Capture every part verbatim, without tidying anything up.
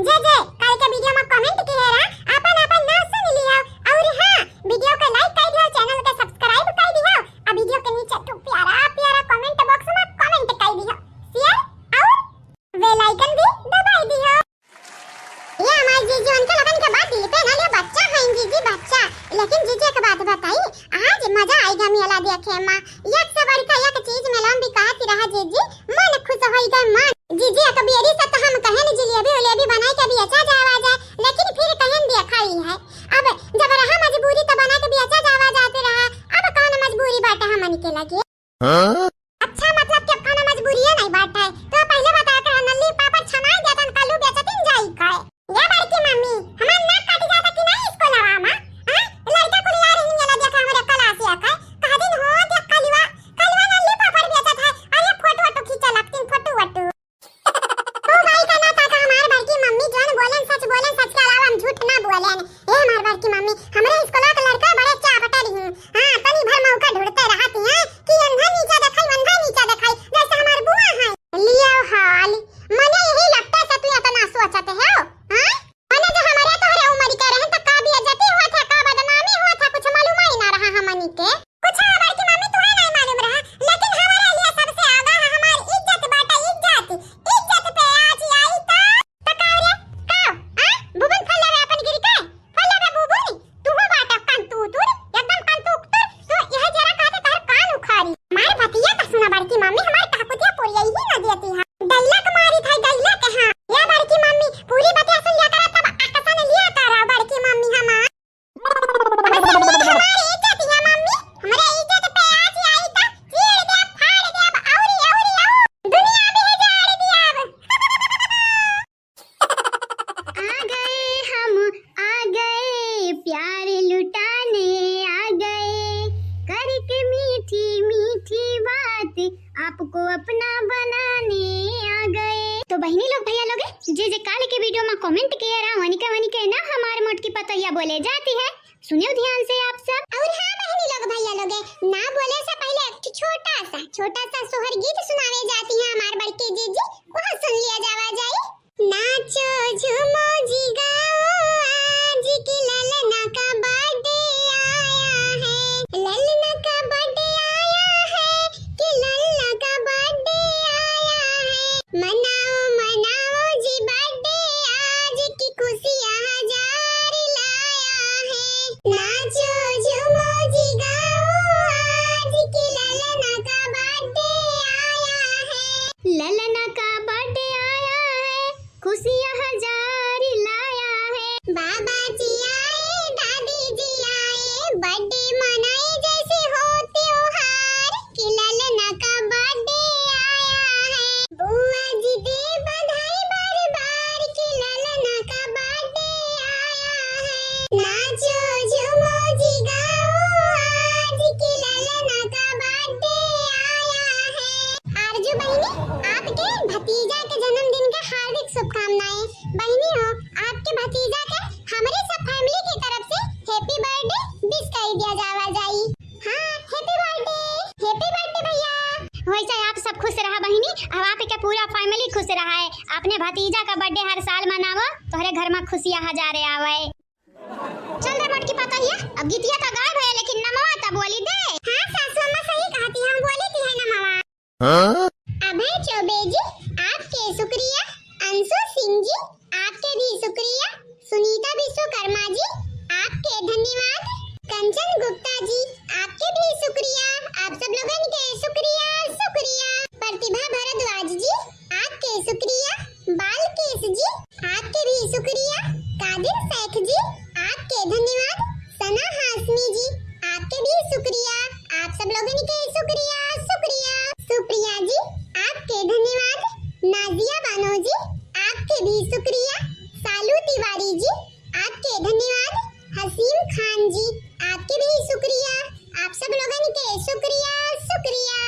जे जे काल के video में comment किहे रहा, आपन आपन नाम सुन लिहो। और हाँ, video के like कर दिहो, channel के subscribe कर दिहो, आ video के नीचे तू प्यारा प्यारा comment box में comment कर दिहो, share और bell icon भी दबाई दिहो। ये हमार जीजी, उनके लगन के बात दिल पे ना ले, बच्चा है जीजी, बच्चा। लेकिन जीजी, एक बात बताई, आज मजा आइगा मेला देखे मा। एक से बढ़ के एक चीज मेला में बिकात रहा जीजी, मन खुश होइगा मन। जीजी, एक बेरी से तो हम कहेन जिलेबी उलेबी बनाई के बेचा जावा जाए, लेकिन फिर कहेन देखा ही है। अब जब रहा मजबूरी तो बना के बेचा जावा जात रहा, अब कौन मजबूरी बाटे हमन के लगे? हाँ? अच्छा, मतलब कि अब कौनो मजबूरिये नहीं बाटे। तो पहिले बता के नल्ली पापड़ छनाई देतन, कालू बेचतिन जाई का। ये बड़की मम्मी, हमार नाक कट जाता कि नहीं इसको लवा मा? हाँ? लड़का कुल यार इन्हीं वाला देखा हमरे class या का। कह दिन हो देख कलुआ, कलुआ नल्ली पापड़ बेचत है। अरे फोटो वोटो खींचा लगतिन, फोटो वोटो। ओ भाई का ना ताका हमार बड़की मम्मी जौन बोलेन सच बोलेन, सच के अलावा हम झूठ ना बोलेन। ए हमार बड़की मम्मी, हमरे स्कूल के लड़का बड़े चापटर ही। हाँ, तनी भर मौका ढूंढते रहत हैं कि अंधा नीचा देखाई, अंधा नीचा देखाई, जैसे हमार बुआ है। लियो हाल, मने यही लगता से तू इतना सोचत हो, हाँ? मने जो हमारे तोहरे उम्र के रहन त का बेइज्जती होत है, का बदनामी होत है, कुछ मालूम ही ना रहा हमनी के। कुछ बड़की मम्मी तुहे नहीं मालूम रहा, लेकिन हमारे लिए सबसे आगा है हमार इज्जत बाटे, इज्जत। इज्जत पे आँच आई तो, तो का रे? का? आ? बुबुन फल लेवे अपन गिरी के? फल लेवे बुबुन? तू हो बाटा कंतूतुर, एकदम कंतूतुर। तू यह जरा कहते तहर कान उखारी। हमार बतिया तो सुना बड़की मम्मी, हमार काकुतिया पूरी यही ना देती है। डायलॉग मारी था, डायलॉग, हाँ। या बड़की मम्मी, पूरी बतिया सुन लिया करा, तब आकसन लिया करा बड़की मम्मी हमार। हमारी इज्जत है मम्मी, हमरे इज्जत पे आँच आई त चीर देब, फाड़ देब, औरी, औरी, औ, दुनिया भी जाड़ देब। आ गए हम, आ गए, प्यार लुटाने आ गए, करके मीठी मीठी बात आपको अपना बनाने आ गए। तो बहिनी लोग, भैया लोग, जे जे काल के video में comment किया रहा, वनिका वनिका ना हमार मोटकी पतोहिया बोले जाती है। सुनियो ध्यान से आप सब। और हाँ बहिनी लोग, भैया लोग, ना बोले से पहले एक ठो छोटा सा, छोटा सा सोहर गीत सुनावे जाती है हमार बड़की जीजी, वह सुन लिया जावा जाई। नाचो झूमो जी गाओ आज कि ललना का birthday आया है, ललना का birthday आया है कि ललना का birthday आया है। मनाओ मनाओ जी birthday आज कि खुशियाँ हजार लाया है। नाचो झूमो जी गाओ आज कि ललना का birthday आया है। ललना का birthday आया है, खुशियाँ हजार लाया है। बाबा जी आए, दादी जी आए, birthday मनाए जैसे हो त्योहार कि ललना का birthday आया है। बुआ जी दे बधाई बार बार कि ललना का birthday आया है। नाचो झूमो जी गाओ आज कि ललना का birthday आया है। आरजू बहिनी, आपके भतीजा के जन्मदिन के हार्दिक शुभकामनाएं। बहिनी हो, आपके भतीजा के हमरे सब family की तरफ से happy birthday wish कर दिया जावा जाई। हाँ, happy birthday, happy birthday भैया। वैसे आप सब खुश रहा बहिनी, अब आपके पूरा family खुश रहा है। अपने भतीजा का birthday हर साल मनावो, तोहरे घर में खुशियाँ हजारे आवे। चल रे मोटकी पतोहिया, अब गीतिया तो गायब है, लेकिन नमवा तो बोली दे। हाँ सासू अम्मा सही कहती, हम बोली थी है नमवा। हाँ? अभय चौबे जी, आपके शुक्रिया। अंशु सिंह जी, आपके भी शुक्रिया। सुनीता विश्वकर्मा जी, आपके धन्यवाद। कंचन गुप्ता जी, आपके भी शुक्रिया। आप सब लोगन के शुक्रिया, शुक्रिया। प्रतिभा भारद्वाज जी, आपके शुक्रिया। बालकेश जी, आपके भी शुक्रिया। कादिर शेख जी, आपके धन्यवाद। सना हाशमी जी, आपके भी शुक्रिया। आप सब लोगन के शुक्रिया, शुक्रिया। सुप्रिया जी, आपके धन्यवाद। नाजिया बानो जी, आपके भी शुक्रिया। सालू तिवारी जी, आपके धन्यवाद। हसीम खान जी, आपके भी शुक्रिया। आप सब लोगन के शुक्रिया, शुक्रिया।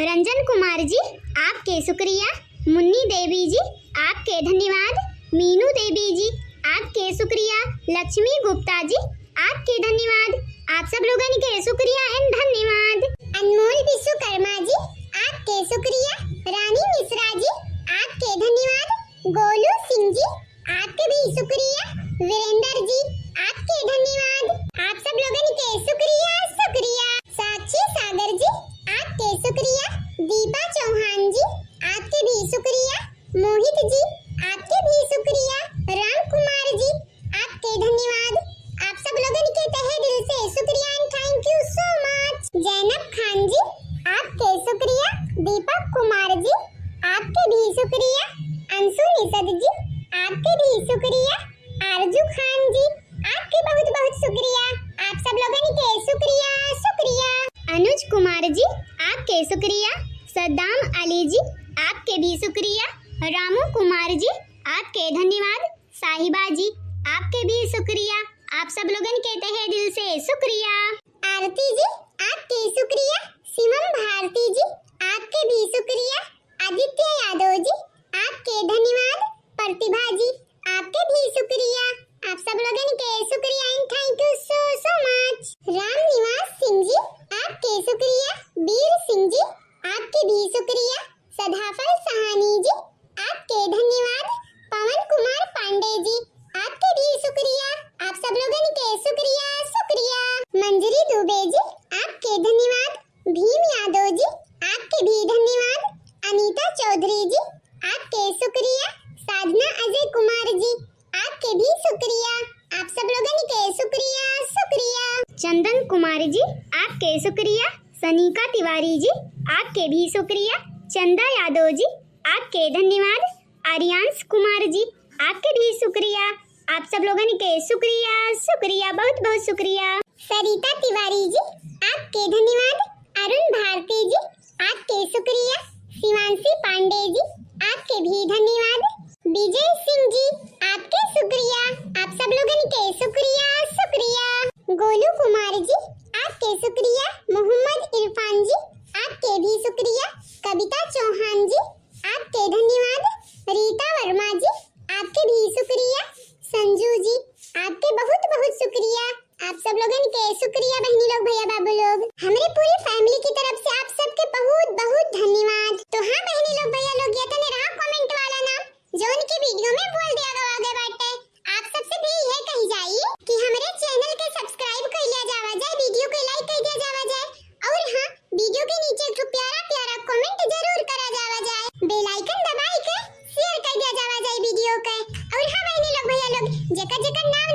रंजन कुमार जी, आपके शुक्रिया। मुन्नी देवी जी, आपके धन्यवाद। मीनू देवी जी, आपके शुक्रिया। लक्ष्मी गुप्ता जी, आपके धन्यवाद। आप सब लोगन के शुक्रिया and धन्यवाद। अनमोल विश्वकर्मा जी, आपके शुक्रिया। रानी मिश्रा जी, आपके धन्यवाद। गोलू सिंह जी, आप शुक्रिया। वीरेंद्र जी, आपके धन्यवाद। आप सब लोगन के शुक्रिया, शुक्रिया। साक्षी सागर जी, आपके शुक्रिया। दीपा चौहान जी, आपके भी शुक्रिया। मोहित जी, आपके भी शुक्रिया। राम कुमार जी, आपके धन्यवाद। आप सब लोगन के तहे दिल से शुक्रिया and thank you so much। जैनब खान जी, आपके शुक्रिया। दीपक कुमार जी, आपके भी शुक्रिया। अंशु निषद जी, आपके भी शुक्रिया। आरजू खान जी, आपके बहुत बहुत शुक्रिया। आप सब लोगन के शुक्रिया, शुक्रिया। अनुज कुमार जी, आपके शुक्रिया। सद्दाम अली जी, आपके भी शुक्रिया। रामू कुमार जी, आपके धन्यवाद। साहिबा जी, आपके भी शुक्रिया। आप सब लोगन के तहे दिल से शुक्रिया। आरती जी, आपके शुक्रिया। शिवम भारती जी, आपके भी शुक्रिया। आदित्य यादव जी, आपके धन्यवाद। प्रतिभा जी, आपके भी शुक्रिया। आप सब लोगन के शुक्रिया and thank you so so much। राम निवास सिंह जी, आपके शुक्रिया। बीर सिंह जी, आपके भी शुक्रिया। सदाफल सहानी जी, आपके धन्यवाद। पवन कुमार पांडे जी, आपके भी शुक्रिया। आप सब लोगन के शुक्रिया, शुक्रिया। मंजरी दुबे जी, आपके धन्यवाद। भीम यादव जी, आपके भी धन्यवाद। अनीता चौधरी जी, आपके शुक्रिया। साधना अजय कुमार जी, आपके भी शुक्रिया। आप सब लोगन के शुक्रिया, शुक्रिया। चंदन कुमार जी, आपके शुक्रिया। सनिका तिवारी जी, आपके भी शुक्रिया। चंदा यादव जी, आपके धन्यवाद। आर्यांश कुमार जी, आपके भी शुक्रिया। आप सब लोगन के शुक्रिया, शुक्रिया, बहुत बहुत शुक्रिया। सरिता तिवारी जी, आपके धन्यवाद। अरुण भारती जी, आपके शुक्रिया। शिवांशी पांडे जी, आपके भी धन्यवाद। विजय सिंह जी, आपके शुक्रिया। आप सब लोगन के शुक्रिया, शुक्रिया। गोलू कुमार जी, आपके शुक्रिया। मोहम्मद इरफान जी, आपके भी शुक्रिया। कविता चौहान जी, आपके धन्यवाद। रीता वर्मा जी, आपके भी शुक्रिया। संजू जी, आपके बहुत बहुत शुक्रिया। आप सब लोगन के शुक्रिया बहनी लोग, भैया बाबू लोग। हमरे पूरी family की तरफ से आप सबके बहुत बहुत धन्यवाद। तो हाँ बहनी लोग, भैया लोग, ये तने रहा comment वाला नाम, जौन की video में बोल दिया गवा गए बाटे। आप सबसे भी यह कही जाई कि हमरे channel के subscribe कर लिया जावा जाए, video के like कर दिया जावा जाए, और हाँ, video के नीचे एक ठो प्यारा प्यारा comment जरूर करा जावा जाए, bell icon दबाई के share कर दिया जावा जाए video के। और हाँ बहनी लोग, भैया लोग, जेकर जेकर नाम